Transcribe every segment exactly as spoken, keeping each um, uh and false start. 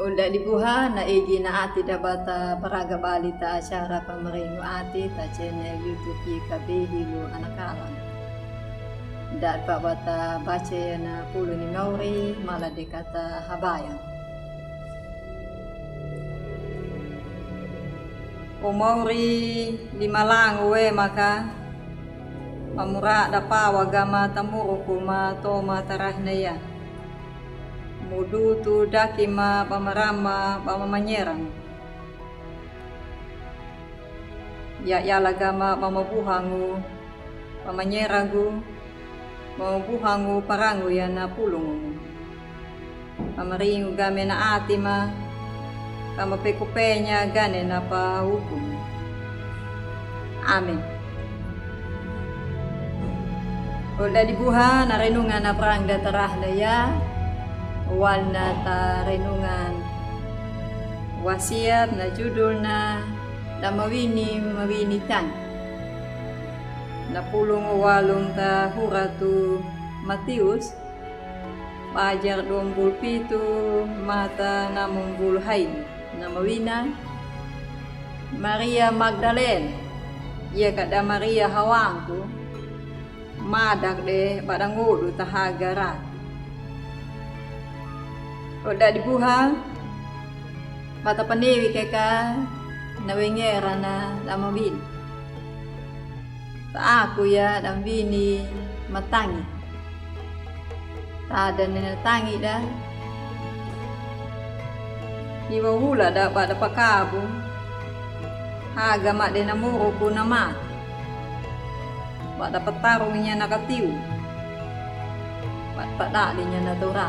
Olda di buha na egi na ati da bata baraga bali ta acara pamarengu ati ta channel YouTube i kabehi lu anakalan. Da pa bata baca ya na pulu ni mauri mala de kata habayang. O mauri di malangu we maka, pamura da pawa gama tamuruku ma toma tarahna ya. Mudutu daki ma pamarama pamamanyerang. Ya yala gama pamabuhangu, pamanyeragu, pamabuhangu parangu ya na pulungu. Pamaringu game na ati ma, pamapekupenya gane na pahukumu. Amen. Olda di buha na renungan na prang da tarahna ya, walna ta renungan wasiat na judulna da mawini mawini tang. Na pulungu walung ta huratu Matius, bajar dumbul pitu mata namumbul hai na mawina. Maria Magdalen, ya kada Maria hawangku, madak de bada ngudu ta haga rat. Olda di buha, bata panewi keka na wengera na da mawini. Ta aku ya da mawini matangi. Tada ne na tangi da. Iwa hula da bada pakabu. Haga ma de na muruku na mati. Bada patarung nya na katiu. Bada padadi nya na tora.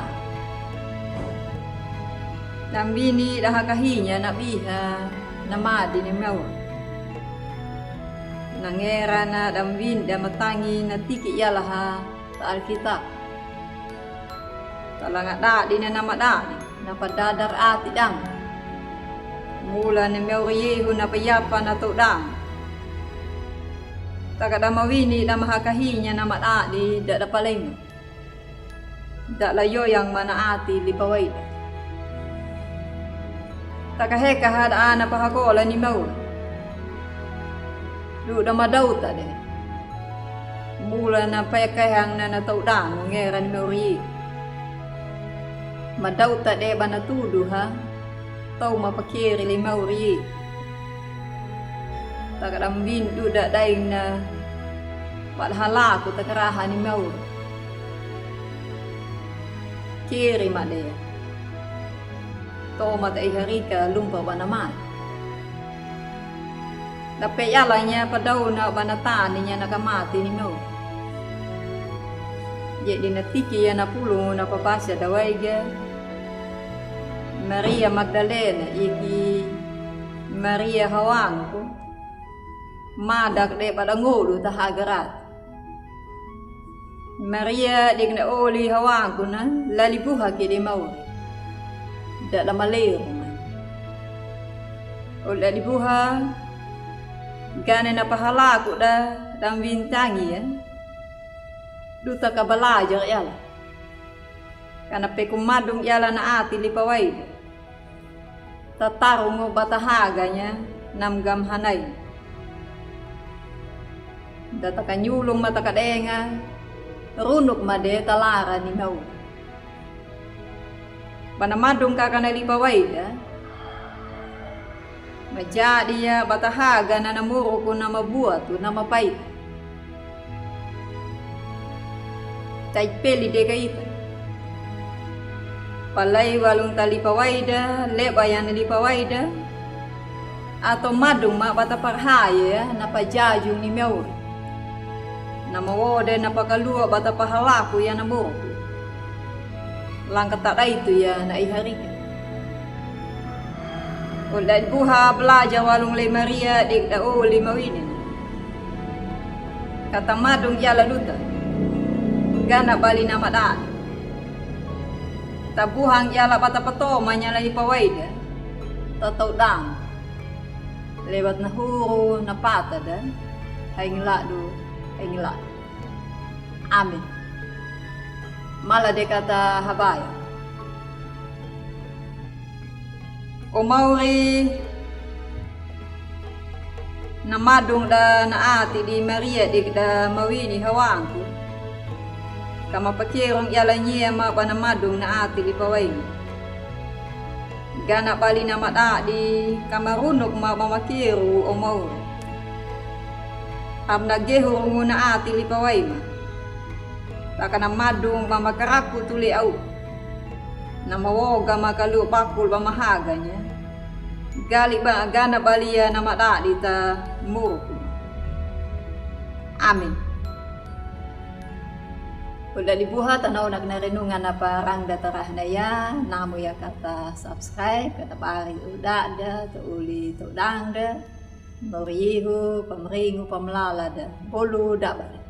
Da mawini da hakahi nya na biha na madi ni mauri. Na ngera na da mawini da matangi na tiki yalaha ta Alkitab. Ta langa dadi na na madadi na padadar ati dang. Mula ni mauri yehu na payapa na to dang. Ta kada mawini da mahakahi nya na madadi da da palengo. Da layoyang ma na ati lipa waida. Ta kaheka ha da ana pahakola ni mauri. Du da madauta de. Mula na payakehang na na tau dang ngera ni mauri. Madauta de bana tudu ha. Tau ma pakeri li mauri. Ta kada mawini du da daing na bada halaku ta karaha ni mauri. Keri ma de. Toma ta iharika lumpa bana mati. Dape yala nya padau na bana tani nya na kamati ni mauri. Jadi na tiki ya na pulungu na papasa da waiga. Maria Magdalena iki Maria hawangku. Madak de bada ngudu ta haga rat. Maria dikna oli hawangku na lali buha ki di mauri. Da da maleru ma. Olda di buha gane na pahalaku da da mawini tangi ya. Du ta kabalajar yala. Kana peku madung yala na ati lipa waida. Tatarungu bata haga nya na mgamhanai. Da ta kanyulung ma ta kadenga. Runuk ma de ta lara ni mauri. Bana madung kaka na lipa waida. Majadi ya bata haga na na muruku na mabuatu na mapaita. Taipeli de ka ita. Palai walung ta lipa waida, leba ya na lipa waida. Ato madung ma bata parhaya na pajajung ni mauri. Na mawode na pakalua bata pahalaku ya na muruku. Langka ta daitu ya na iharika. Olda di buha balaja walung lei Maria dikda oli mawini. Kata madung yala duta. Gana bali na madadi. Tabuhang yala bata patoma nya na lipa waida. Tatau dang. Lewat na huru na pata da. Haingladu, haingladu. Amen. Mala de kata habaya. O Maore, na madung da na ati di Maria dika da mawini hawanku, ka mapakerong yalanyia ma ba na madung na ati li pawaima. Gana bali na madadi ka marunuk ma ba makeru o Maore. Abna gehurungu na ati li pawaima. Baka na madung ba makaraku tuli au. Na mawoga ma kalu bakul ba mahaganya. Gali ba gana balia na madadi ta muruku. Amin. Oda libuha tana ona kena renungan na parang da tarahnaya, namu ya kata subscribe, kata bari oda da, ta uli ta odang da. Mori ihu, pamringu, pamlala da. Bolu da bari.